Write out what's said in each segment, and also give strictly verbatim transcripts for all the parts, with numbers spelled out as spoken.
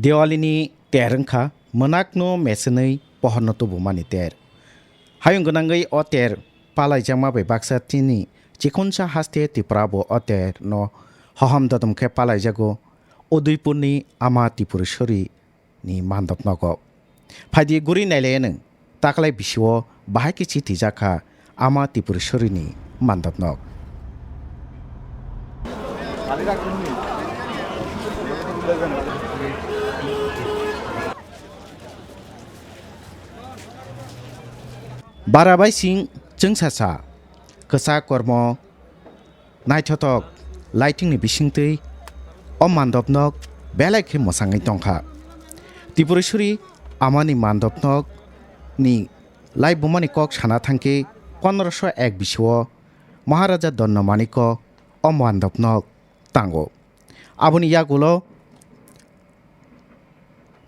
Diwali ni ter wngkha mwnakno mesenwi pohorno tubumani ter. Hayung gwnangwi o ter palaijakma bai baksa chini chikonsa haste Tripura bo o ter no hohom dodom khe palaijago Udaipur ni Ama Tripureshwari ni mandop nogo. Phaidi guri nailaiya nwng taklai bisio bahai khe chithijak kha Ama Tripureshwari ni mandop nok. Bara bai sing chwngsasa kwchak kormo naithothok lighting ni bisingtwi o mandop nok belai khe mwsangwi tongkha. Tripureshwari Amani mandop nok ni laibumani kok sana thangkhe pondroso ek bisio Maharaja Donna Maniko o mandop nok tango. Aboni yagulo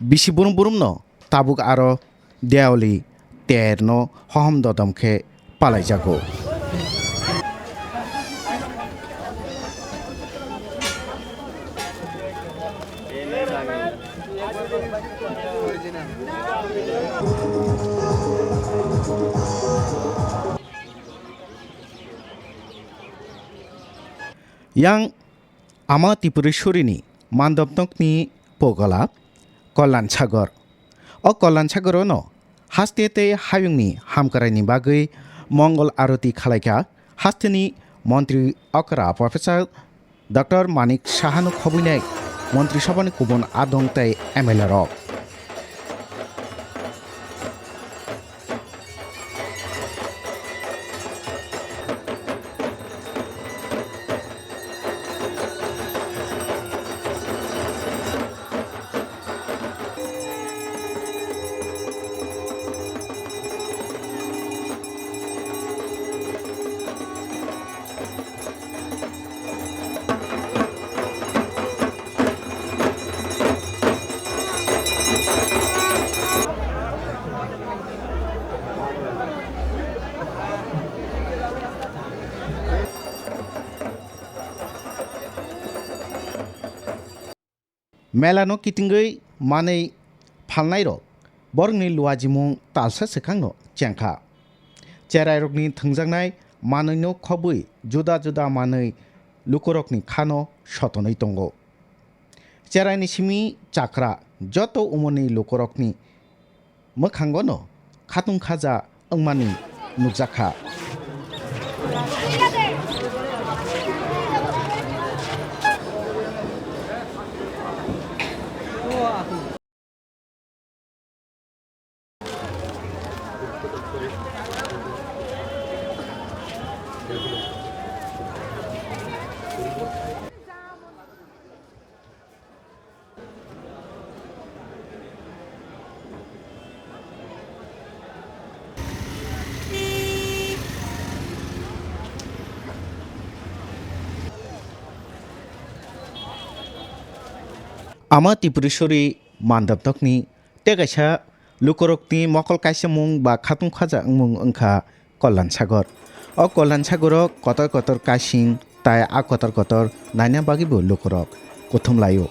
bisi burum burumno tabuk aro Deoli terno hohom dodom khe palaijago. Yang Ama Tripureshwari ni mandopnokni pogola Kollan Sagor. O Kollan Sagorono haste tei hayungni hamkraini bagwi Mongol Aroti khalaikha hasteni montri okra Professor Doctor Manik Sahano khobuinai Montri Sabhani kubun adong tei M L A rok. Mela no kitingwi manwi phalnairok borokni luajimung talsa swkangno chengkha. Cherairokni thwngjaknai manwino khobwi juda juda manwi lukurokni khano sotonwi tongo. Cheraini simi chakra joto umorni lukurokni mwkhangono khatung khaja wngmani nukjakha. Ama Tripureshwari mandapnokni tei kaisa lukurokni mokol kaisamung ba khatung khaja wngmung wngkha Kollan Sagor. O Kollan Sagoro kotor kotor kaising tai a kotor kotor naina bagwibo lukurok kuthum laio.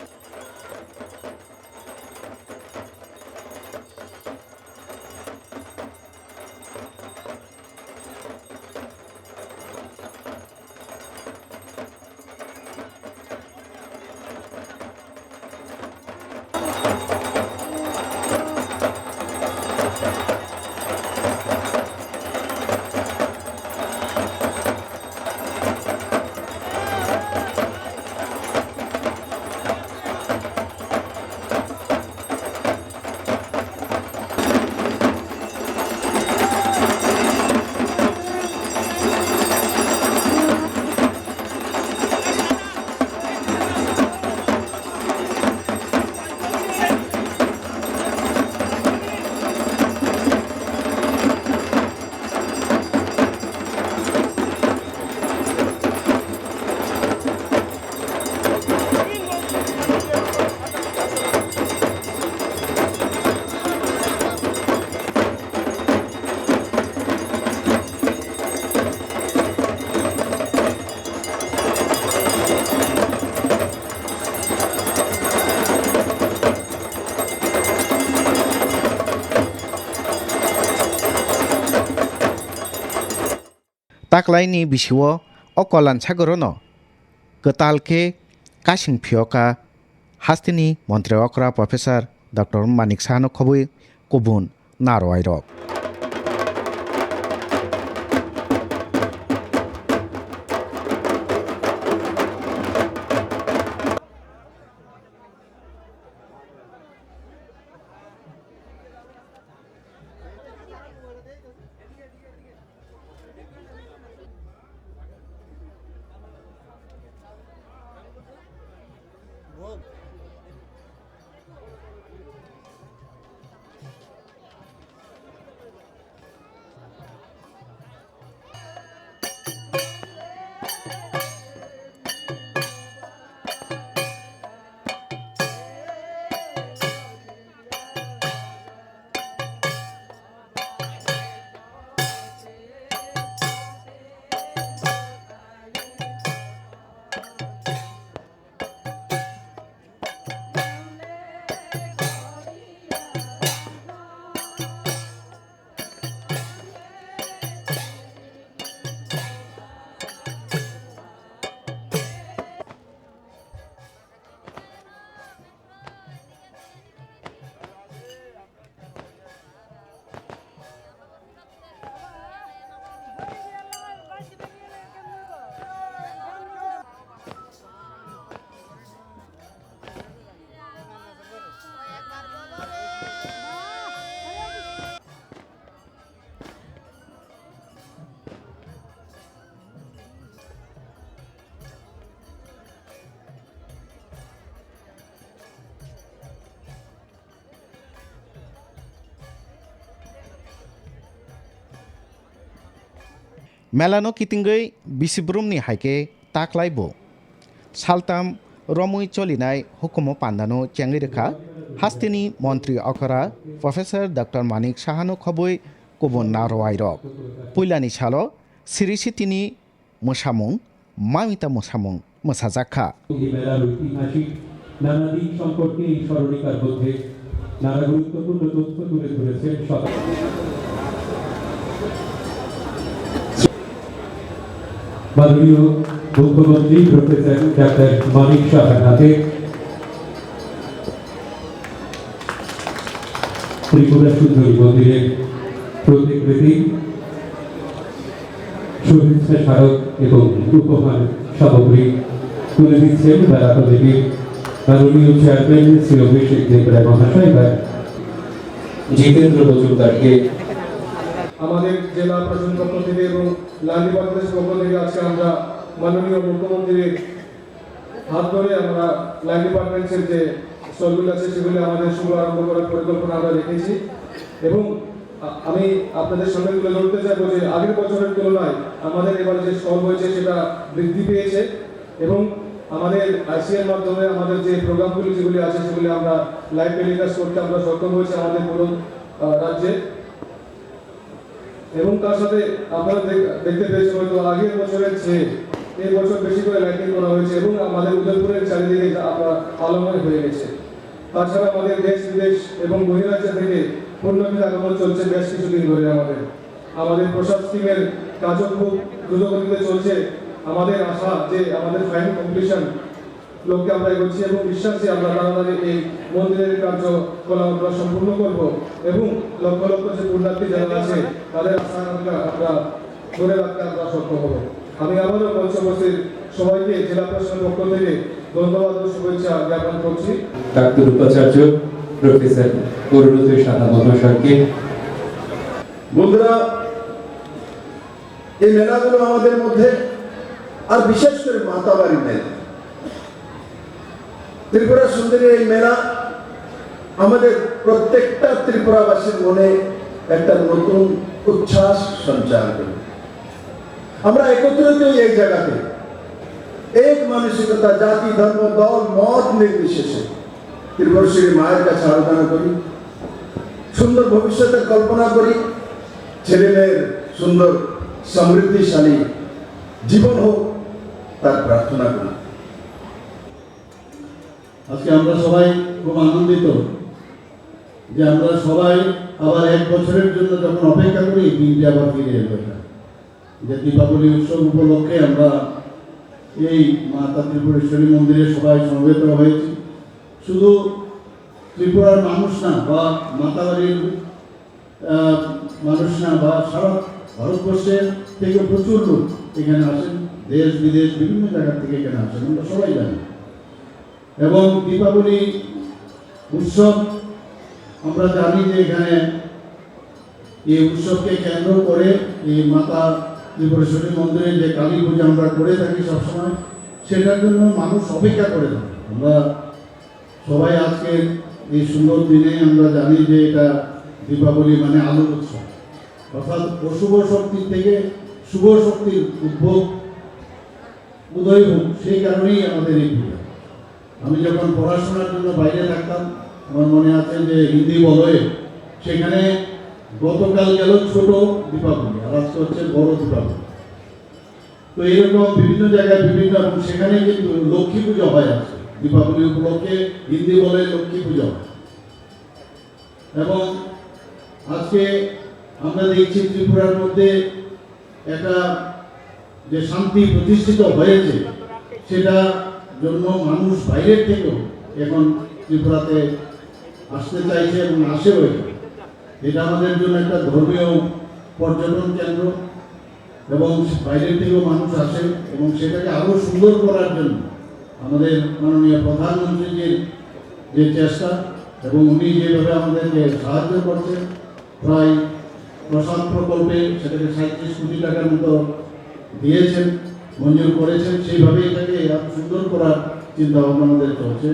Taklaini bisio o Kolyan Sagorono kwtal khe kasing phiyokha hasteni montri okra Professor Doctor Manik Sahano khobwi kubun narwai rok. Melano kitingwi bisibrumni hai khe taklai bo. Saltam romwi cholinai hukumu pandano chengwi rwkha hasteni montri okra Professor Doctor Manik Sahano khobwi kubun narwai rok. Puilani salo Sri Sitini mwsamung, Mamita mwsamung mwsajak kha. এই মেলার ঐতিহাসিক নানা দিক সম্পর্কে এই স্মরণিকার মধ্যে নানা গুরুত্বপূর্ণ তথ্য তুলে ধরেছেন শত-, মাননীয় মুখ্যমন্ত্রী প্রফেসর ডাক্তার মানিক সাহার হাতে ত্রিপুরা সুন্দরী মন্দিরের প্রতিকৃতি, শুভেচ্ছা স্মারক এবং উপহার সামগ্রী তুলে দিচ্ছেন মেলা কমিটির মাননীয় চেয়ারম্যান শ্রী অভিষেক দেব রায় মহাশয় বা জিতেন্দ্র মজুমদারকে। আমাদের জেলা প্রশাসন পক্ষ থেকে এবং লাইন ডিপার্টমেন্টের পক্ষ থেকে আজকে আমরা মাননীয় মুখ্যমন্ত্রীর হাত ধরে আমরা লাইন ডিপার্টমেন্টসের যে স্টলগুলি আছে সেগুলি আমাদের শুভ আরম্ভ করার পরিকল্পনা আমরা রেখেছি। এবং আ-, আমি আপনাদের সামনে তুলে ধরতে চাইবো যে আগের বছরের তুলনায় আমাদের এবার যে স্টল হয়েছে সেটা বৃদ্ধি পেয়েছে এবং আমাদের আইসিএর মাধ্যমে আমাদের যে প্রোগ্রামগুলি যেগুলি আছে সেগুলি আমরা লাইভ টেলিকাস্ট করতে আমরা সক্ষম হয়েছি আমাদের পুরো, আহ, রাজ্যে। এবং তার সাথে আপনারা দেখ-, দেখতে পেয়েছেন হয়তো আগের বছরের চেয়ে এই বছর বেশি করে লাইটিং করা হয়েছে এবং আমাদের উদয়পুরের চারিদিকে যা আপনার আলোময় হয়ে গেছে। তাছাড়া আমাদের দেশ বিদেশ এবং বহিরাজ্য থেকে পুণ্যার্থীর আগমন চলছে বেশ কিছুদিন ধরে আমাদের। আমাদের প্রসাদ স্কিমের কাজও খুব দ্রুতগতিতে চলছে। আমাদের আশা যে আমাদের ফাইনাল কমপ্লিশন লক্ষ্যে আমরা এগোচ্ছি এবং বিশ্বাস যে আমরা তাড়াতাড়ি এই মন্দিরের কার্যকলাপ আমরা সম্পূর্ণ করব এবং লক্ষ লক্ষ যে পুণ্যার্থী যারা আছে তাদের আশা আকাঙ্ক্ষা আমরা ধরে রাখতে আমরা সক্ষম হব। আমি আবারও মঞ্চে উপস্থিত সবাইকে জেলা প্রশাসনের পক্ষ থেকে ধন্যবাদ ও শুভেচ্ছা জ্ঞাপন করছি। ডাক্তার উপাচার্য প্রফেসর অরুণোদয় সাহা মহাশয়কে। বন্ধুরা, এই মেলাগুলো আমাদের মধ্যে, আর বিশেষ করে মাতাবাড়ি মেলা, ত্রিপুরা সুন্দরী এই মেলা আমাদের প্রত্যেকটা ত্রিপুরাবাসীর মনে একটা নতুন উচ্ছ্বাস সঞ্চার করে। আমরা একত্রিত হই এই জায়গাতে, এক মানসিকতা, জাতি, ধর্ম, দল, মত নির্বিশেষে ত্রিপুরেশ্বরী মায়ের কাছে আরাধনা করি, সুন্দর ভবিষ্যতের কল্পনা করি, ছেলে মেয়ের সুন্দর সমৃদ্ধিশালী জীবন হোক, তার প্রার্থনা করি। আজকে আমরা সবাই খুব আনন্দিত যে আমরা সবাই আবার এক বছরের জন্য যখন অপেক্ষা করি, এই দিনটি আবার ফিরে এলো। এটা যে দীপাবলি উৎসব উপলক্ষে আমরা এই মাতা ত্রিপুরেশ্বরী মন্দিরে সবাই সমবেত হয়েছি। শুধু ত্রিপুরার মানুষ না বা মাতাবাড়ির, আহ, মানুষ না বা সারা ভারতবর্ষের থেকে প্রচুর লোক এখানে আসেন, দেশ বিদেশ বিভিন্ন জায়গা থেকে এখানে আসেন, আমরা সবাই জানি। এবং দীপাবলি উৎসব আমরা জানি যে এখানে এই উৎসবকে কেন্দ্র করে এই মাতা ত্রিপুরেশ্বরী মন্দিরে যে কালী পূজা আমরা করে থাকি সবসময়, সেটার জন্য মানুষ অপেক্ষা করে থাকে। আমরা সবাই আজকে এই সুন্দর দিনে আমরা জানি যে এটা দীপাবলি মানে আলোর উৎসব, অর্থাৎ অশুভ শক্তি থেকে শুভ শক্তির উদ্ভব, উদয় হোক, সেই কারণেই আমাদের এই পূজা। আমি যখন পড়াশোনার জন্য বাইরে থাকতাম, আমার মনে আছে যে হিন্দি বলয়ে সেখানে গতকাল গেল ছোট দীপাবলি, আর আজকে হচ্ছে বড় দীপাবলি। তো এরকম বিভিন্ন জায়গায় বিভিন্ন, এবং সেখানে কিন্তু লক্ষ্মী পুজো হয় আজকে, দীপাবলি উপলক্ষে হিন্দি বলয়ে লক্ষ্মী পুজো হয়। এবং আজকে আমরা দেখছি ত্রিপুরার মধ্যে একটা যে শান্তি প্রতিষ্ঠিত হয়েছে, সেটা জন্য মানুষ বাইরের থেকেও এখন ত্রিপুরাতে আসতে চাইছে এবং আসেও। এটা, এটা আমাদের জন্য একটা ধর্মীয় পর্যটন কেন্দ্র। এবং বাইরের থেকেও মানুষ আসে এবং সেটাকে আরো সুন্দর করার জন্য আমাদের মাননীয় প্রধানমন্ত্রীজির যে চেষ্টা এবং উনি যেভাবে আমাদেরকে সাহায্য করছেন, প্রায় প্রসাদ প্রকল্পে সেটাকে সাঁইত্রিশ কোটি টাকার মতো দিয়েছেন, মঞ্জুর করেছেন, সেইভাবে এটাকে আরো সুন্দর করার চিন্তা ভাবনা আমাদের চলছে।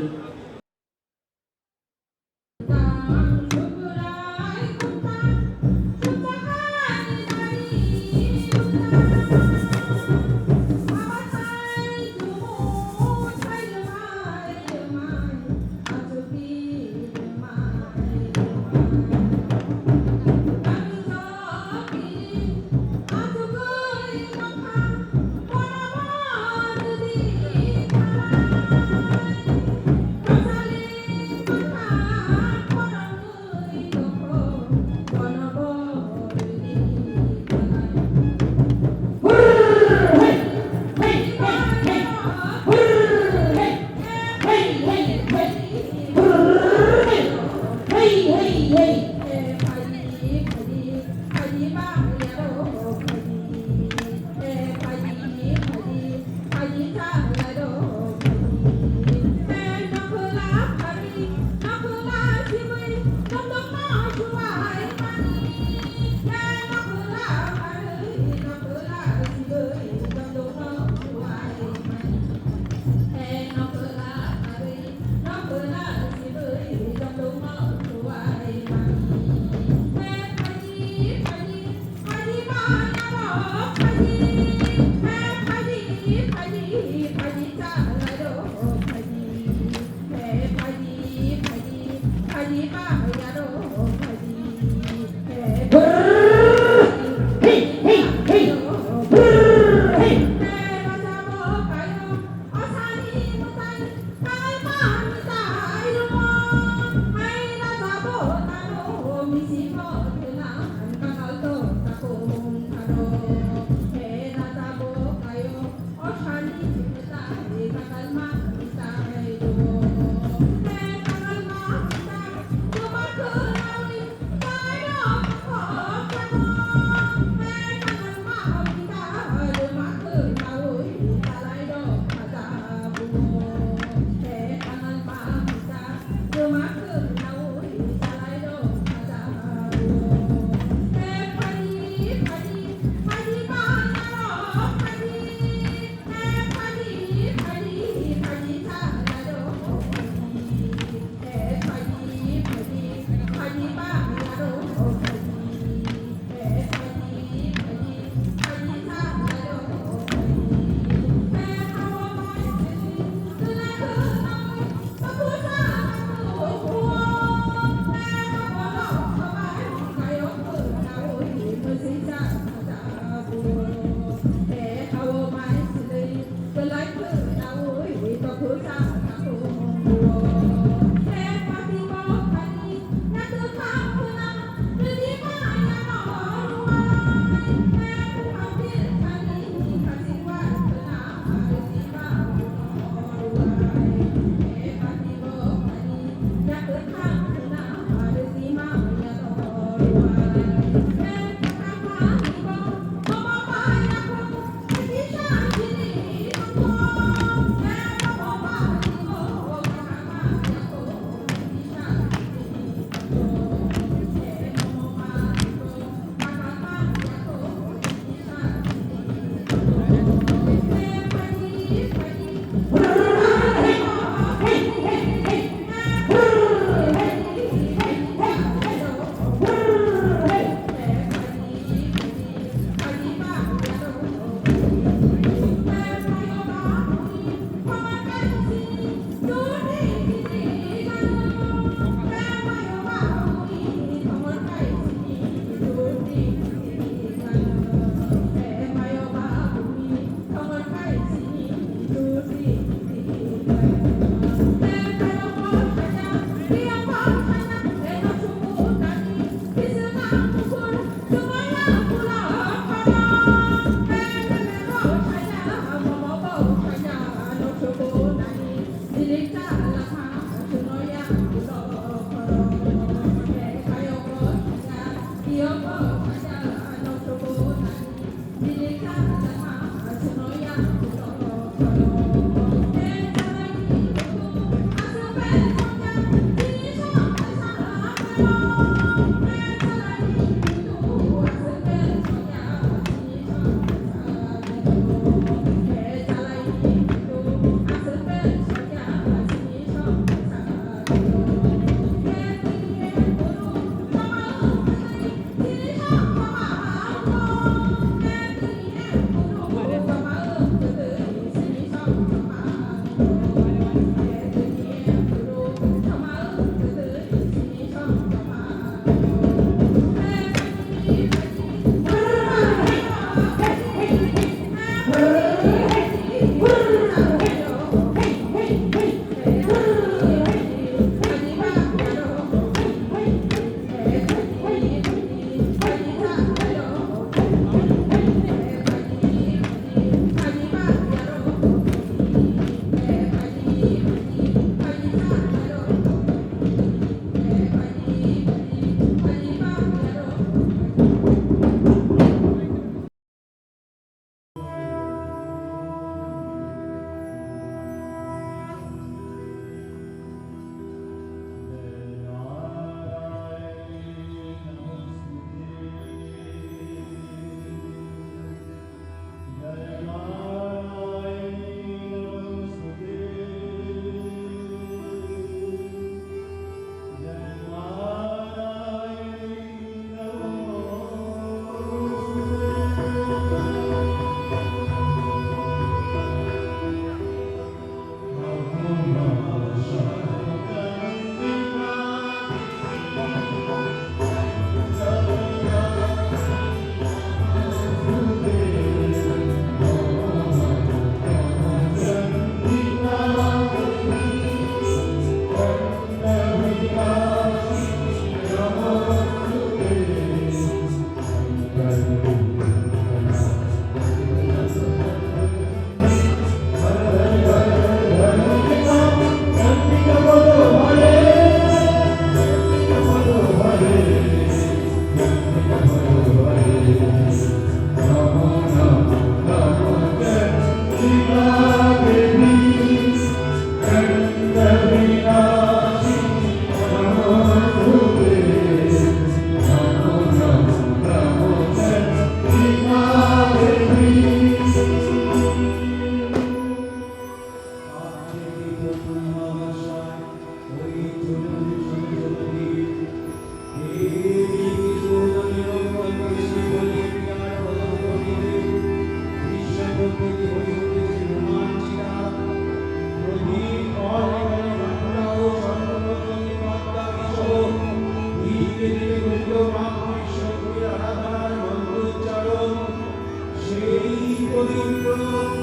সেই পবিত্র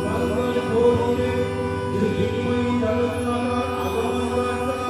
বাংলার গৌরবে যদি তুমি জগন্মাতার আগমন বার্তা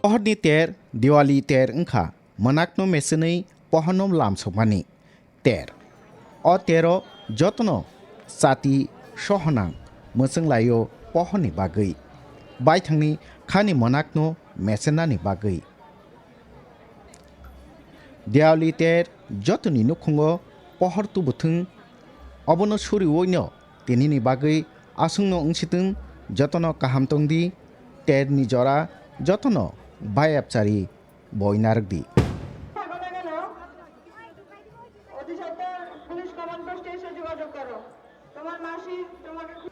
Pohorni ter Diwali ter wngkha mwnakno mesenwi pohorno lamsokmani ter. O tero jotono chati sohonang mwchwnglaio pohorni bagwi, baithangni khani mwnakno mesennani bagwi. Diwali ter jotoni nukhungo pohor tubuthwng, obono suriwoino tinini bagwi aswkno wngsitwng, jotono kaham tongdi, terni jora jotono bayapchari boi narwkdi. অতি সত্বর police command পোস্টে এসে যোগাযোগ করো। তোমার মাসি তোমাকে খুব